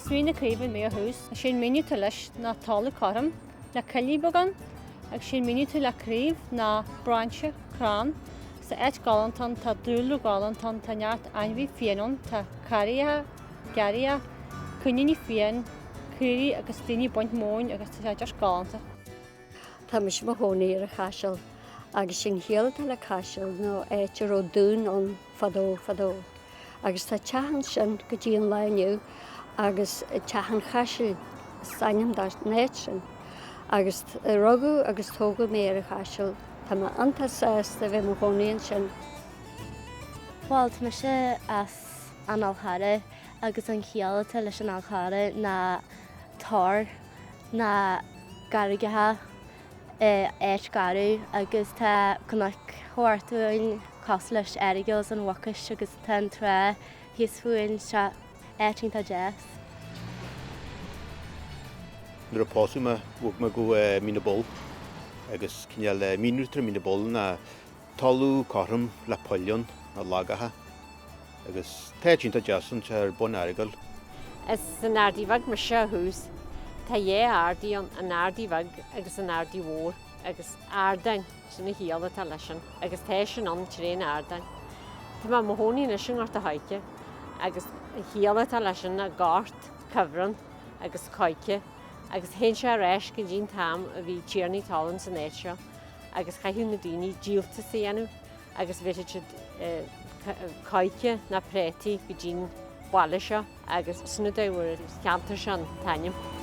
As Mín na Craoibhe mé ó thús. Is é an míniú atá leis ná talamh cothrom le coillidh beag ann agus sé an míniú atá le craobh ná brainse, crann. Is tá áit galánta ann, tá dúlra galánta ann, tá neart ainmhí fiáin ann, tá carraigheacha, garraithe, coiníní fiáin, caoirigh agus daoine ag baint móin agus tá sé just galánta. Tá mise i mo chónaí ar an Chaiseal agus sé'n chiall atá le caiseal nó áit a raibh dún ann fadó fadó. Agus tá teach ansin go dtí an lá inniu agus Teach an Chaisil is ainm don áit sin. Agus rugadh agus tógadh mé ar an Chaiseal. Tá mé iontach sásta a bheith i mo chónaí ansin. Bhuel, tá mise as an Fhál Charrach agus an chiall atá leis an Fhál Charrach ná tor. ná carraigeacha i áit garbh agus tá cnoic thart uainn cosúil leis Earagail is an Mhucais agus tá an trá thíos fúinn, seo áit iontach deas. Nuair a pósadh mé, bhog mé go Mín na bPoll agus cineál míniú atá ar Mín na bPoll ná talamh cothrom le poill ann, nó lagacha. Agus tá áit iontach deas ann, tá ar bun Earagail. As an Ardaidh Bheag mise ó thús. Tá dhá Ardaidh ann, an Ardaidh Bheag agus an Ardaidh Mhór, agus ardáin, sin an chiall atá leis sin, agus tá sin ann tré an ardáin. Tá mé i mo chónaí anois i nGort a' Choirce, agus an chiall atá leis sin ná gort, cuibhreann agus coirce, agus théann sé ar ais go dtí an t-am a bhí tiarnaí talún san áit seo, agus chaithfeadh na daoine díoltas a dhéanamh. agus bhéarfadh siad coirce ná préataí go dtí'n baile seo agus sin an dóigh a bhfuair an cheantar seo an t-ainm.